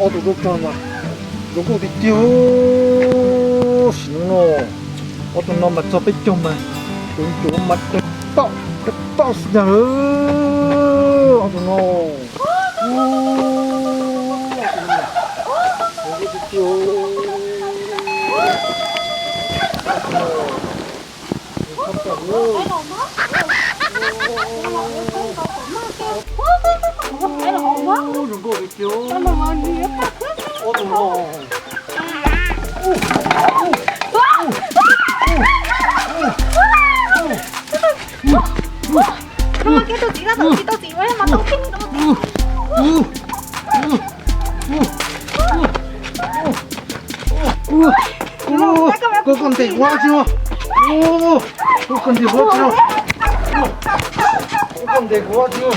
Ob tug tuaj txog mas zoo nkauj tiag tiag. Sim no ob tug no mas txog peb caug mas tus ncuav mas dawb paug dawb paug xwb ntag. Ob tug no zoo nkauj tiag tiag. Zoo nkauj tiag tiag. Ob tug no. Koj koj ntes kuv tsis, koj koj ntes kuv tsis, koj koj ntes kuv tsis.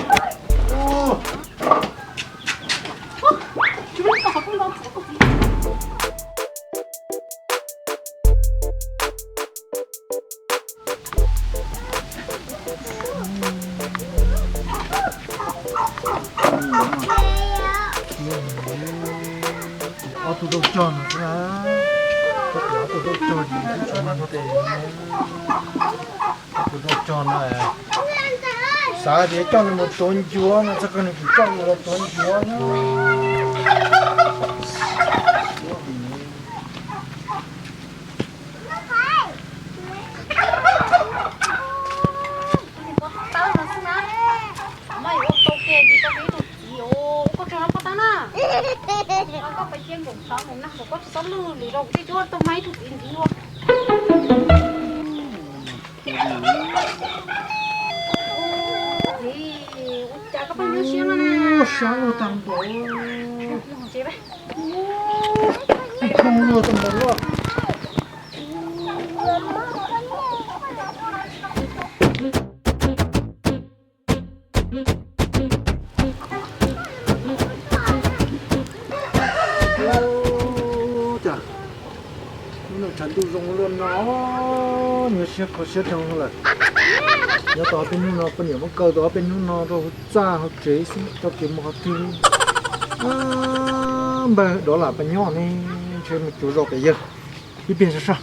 Ob tug dauj cog no xwb na. Ob tug dauj cog ces tsis muaj ntes. Ob tug dauj cog no xav tias coj nws mus tuav ncuav no, txog kawg nws tseem coj nws los tuav ncuav na. Sab luaj tag npaum. Khoo luaj tag npaum. Cas hnub no tshav ntuj zoo luaj no, nyuaj siab kho siab dhau lawm. Nyob tau ob peb hnub no poj niam muab kaw tau ob peb hnub no rau hauv txaj hauv tsev xwb, tau kev mus qhov twg. Npawg Dov Lam pab nyob ne, ntshe mus cuav zos pem yawg. Ib pliag sab sab.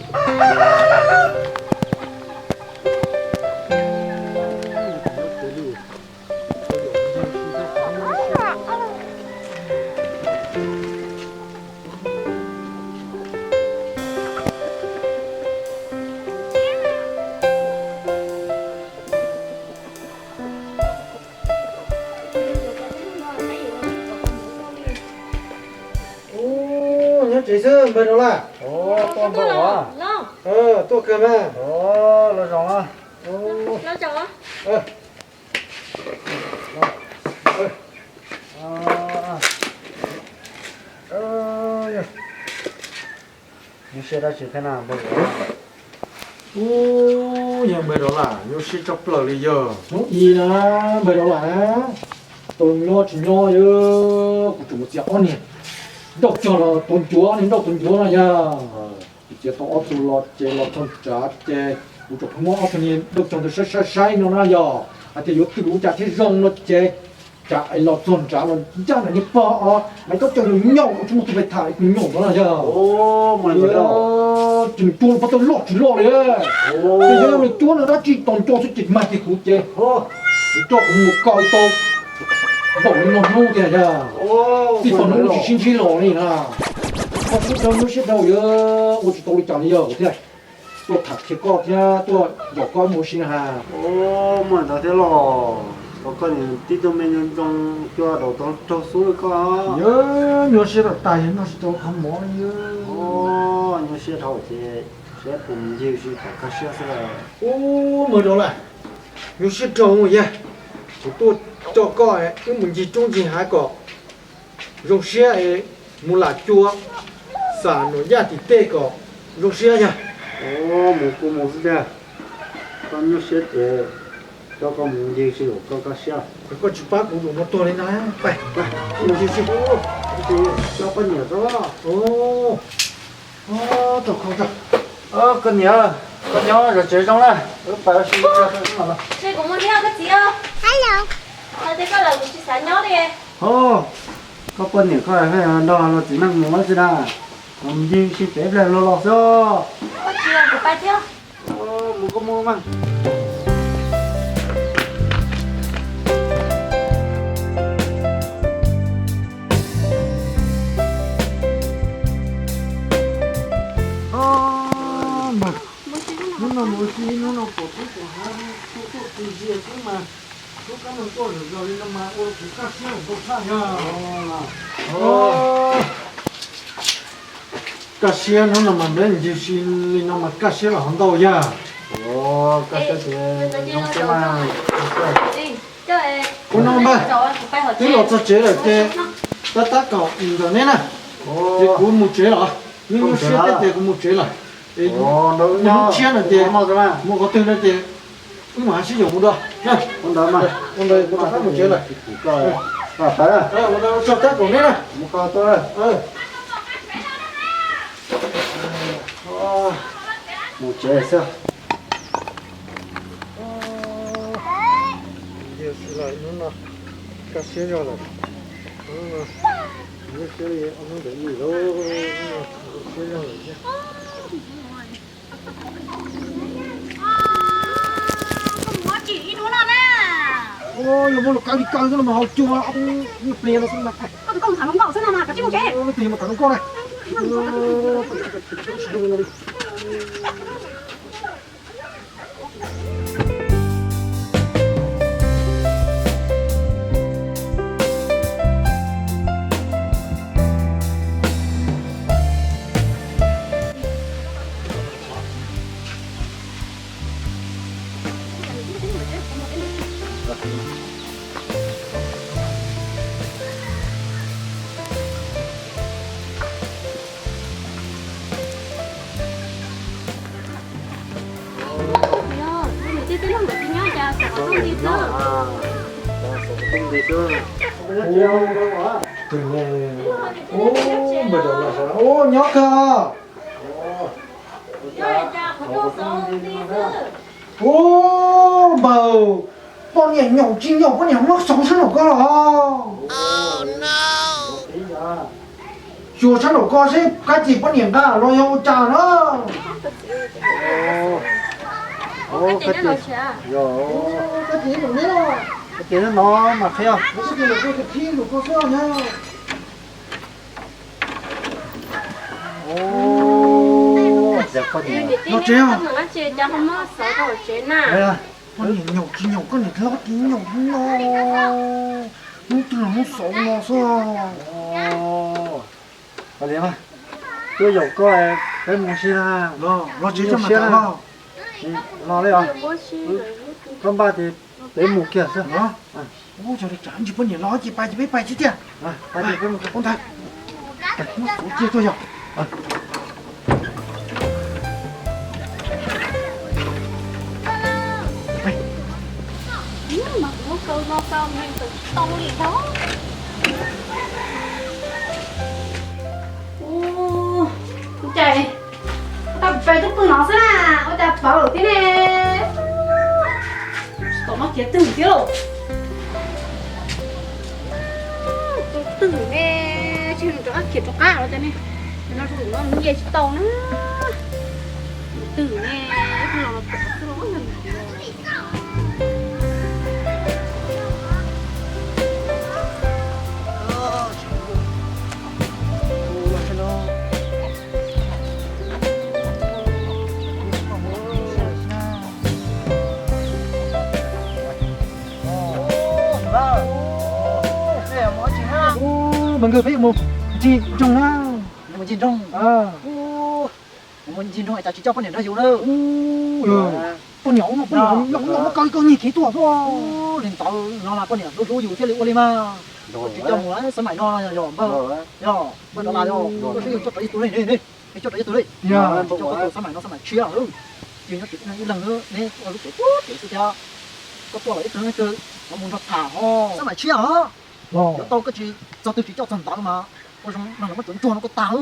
Ub, nyob tsev xwb npawg Dov Lam. Tuaj npawg Dov Lam. Tuaj kawg mas. Los zaum. Nyuaj siab dab tsi thiab na npawg Dov Lam? Ub, yog npawg Dov Lam, nyuaj siab tshaj plaws li yog. Hnub i na, npawg Dov Lam, tau nyob tsis nyob, kuv tseem mus txiav ob niag nrauj cog los tuav ncuav, niag nrauj tuav ncuav no yog. Kuv txiav tau ob tug los ces los txog nrad ces kuv tseem pheej muab ob tug niag nrauj cog ntawd saib saib saib no na yog, hais tias yuav twg ua cas thiaj zoo no ces tsam es los txog nrad los ncaj nraim niag pog os, mas ib tsob cog nyaum nyaum tsis muaj tus pes tham tus nyaum no na yog. Ces nws cua los pab tau loj tsis loj li. Ces yog nws cuab nws dab tsi tos nco xwb ces mag kiag kuv ces nws coj kuv mus kaw tau npaum li no hnub tiag yog. Tij pog hnub tsis sib ntsib los li na. Koj kuj tau nyuaj siab dhau yog ua tsis tau li cas li yog thiaj tuaj tham qhia koj thiab tuaj nco koj mus ua si na has. Muaj ntawd thiab los, koj niag tib tug me ntoo ntoo cua daus tau raug xub koj. Yog nyuaj siab tas tas yog noj tsis tau qhov mov li. Nyuaj siab dhau ces saib puas ncig si kom kaj siab xwb. Ub, npawg Dov Lam, nyuaj siab dhau yog, kuv tuaj coj koj wb mus ncig roob ncig hav kom zoo siab, mus lam cua, xam nuam yaj tim tej kom zoo siab yog. Mus kuj mus xwb tiag, koj nyuaj siab ces coj koj mus ncig si kom kaj siab. Koj tsis pab kuv zaum no tuag li na. Pab, pab, mus ncig si. Coj poj niam tau. Koj niam, koj nyob zov tsev zoo na. Wb pais ua si. Kuv mus thiab koj txiv. Hais tias koj lawm kuv tsis xav nyob li. Koj poj niam koj nrog los txiv neej mus xwb na, ncig si pem pliag los los xwb. Mus koj mus mas. Hnub no mus ua si, hnub no pom tub pom hav, tub tuaj txi zias xwb mas, tub kab no tuaj zom zaws li no mas ua kuv kaj siab ntau tshaj yog. Kaj siab hnub no mas npeb ncig si li no mas kaj siab los ho ntau yag. Kaj siab ces zoo siab mas. Ua no npawg, twb los txog tsev lawm ces tab tab kaum ntawm neb na, ces kuv mus tsev los, nyuaj nyuaj siab thiab ces kuv mus tsev lawm. Es hnub tshiab no ces mus qhov twg no ces wb mam sib yaum mus dua. Ua ntawd kuv rov qab mus tsev lawm. Ua ntawd tso tab kaum neb na. Mus tsev xwb. Hnub no kaj siab zog lawm, hnub no zoo siab li ob hnub ntawd ib yam, zoo siab zog lawm thiab. Ua, yog muaj lus kaw li kaw xwb los mas haus cua ob peb niag pliag no xwb mas. Koj tus koj mus tham hluas nkauj xwb no mas kav tsij mus tsev. Tus mus tham hluas nkauj na. Ub, npawg, ub, nyob kawg. Ub, npawg, poj niam nyaum tsis nyaum poj niam muab xauv sab nraum ko los? Xyuas sab nraum ko seb kab ces poj niam nqa los yog ua cas na. Kab ces nraum neb los? Kab ces no mas qhia. Kab ces nraum ko, kab ces nraum ko xwb na. Los tsev os. Poj niam nyaum tsis nyaum, koj niam hlob tsis nyaum no. Hnub twg los muab xauv no xwb. Tuaj yaum koj, peb mus si na. Los tsev tso mam tham los. No li os. Koj npaj ces peb mus kiag xwb. Ub, yog li tsam ntsis poj niam los ces pais ces peb pais xwb tiag. Ntawd, muab xauv cia tuaj yog. Ua cas tau pais tub pw no xwb na, ua cas pawv lawm thiab ne? Tsis tau noj kiav twg thiab lauj. Twg ne, tsis rov qab kiag rov qab los cas ne. No rau no nce tsis tau na. Twg ne, ib pliag los pom xwb los. Ub, npawg nkawd peb yuav mus ncig nroog na. Mus ncig nroog. Mus ncig nroog es cas tsis coj poj niam nrog yus na. Poj niam ub no, poj niam no muab kaw ib kaug nyiag kev tuaj xwb. Li ntawd no mas poj niam hlub hlub yus thiaj li ua li mas. Tsis coj mus xab maim no yog npawg, yog npawg rov los yog koj saib yus coj rov yus tus li ne, yus coj rov yus tus li. Tsis coj koj tus xab maim no xab maim tshiab lawm. Ces nyob tsev ib leeg neb ua lub tsev puag tsev xwb thiab. Koj tuaj los ib tug ib tug no mus nrog tham ho. Xab maim tshiab os. Yuav tau koj tsis txog twg tsis coj txog ntawd mas ua zoo no muab cov ntsuag no koj tag.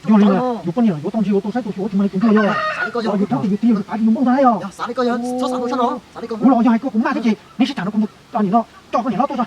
Yog li yus poj niam yuav tau ntsis yuav tau saib tus xyuas ua tsis mag li tus ntsuag yog. Yus hlub ces yus tig yus phav ces yus npauj ntag yog. Kuv los yog hais koj kuv maj thiab ces neb sib tham no kuv mus nim no coj poj niam hlob tuaj tso.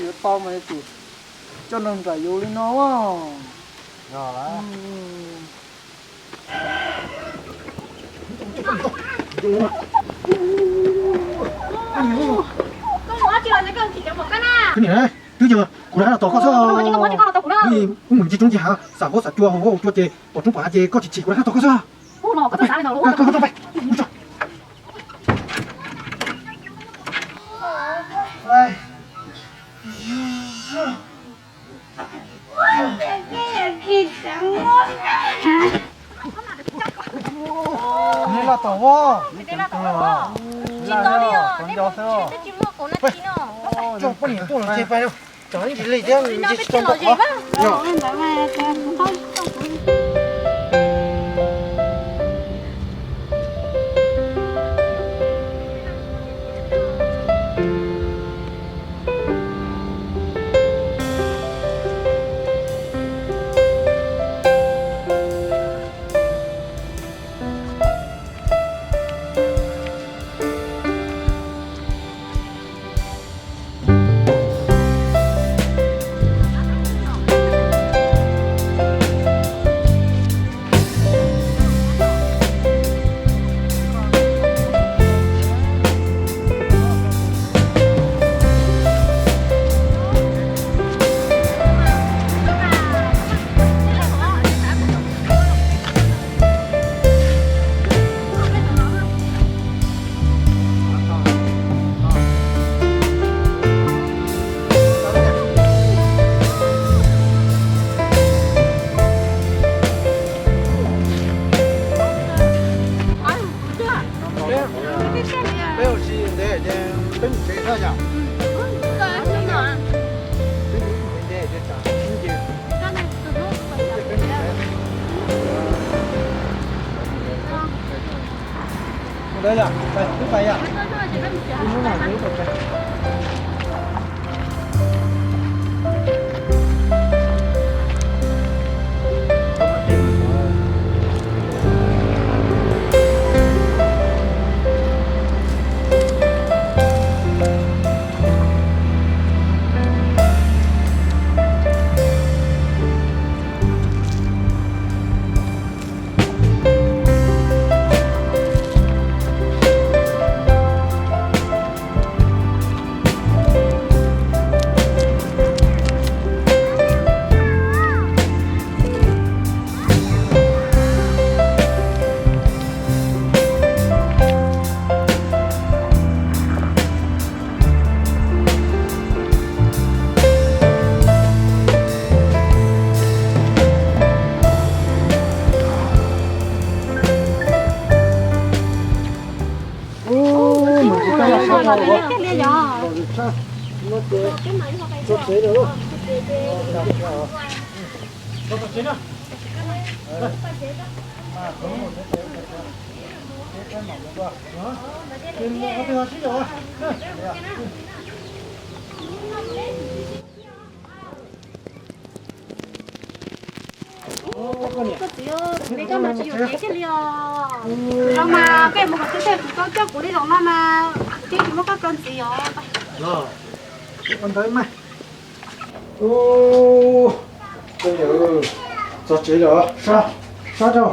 Yuav tau mas tsis coj nrog nraim yus li no. Twb yog kuv rov qab los tos koj xwb. Wb mus ncig roob ncig hav, xam huab xam cua, haus huab haus cua ces pom roob pom hav ces koj tsis chim kuv rov qab tos koj xwb. Neb laj tom voj. Tsis tau li os, neb mus tsis tau, tsis muaj kaus nab tsi no. Tso poj niam tuaj los ces pais, tsam ib ntsis li thiab ntshe tsis tau npaum qhov. Peb ua si ntev ces peb mus tsev tag yom. Peb mus tsev ntev ces tsam ib ncig. Ntawd yom, peb pais yom. Koj txiv, kuv neb koj mas tsis yuam kev kiag li os. Los mas koj mus kom tib teg kuv tau coj kuv li los no mas kuv thiaj tsis muab koj koj ntxiv os. Ua ntawd mas. Txog tsev lawm, sab, sab rau.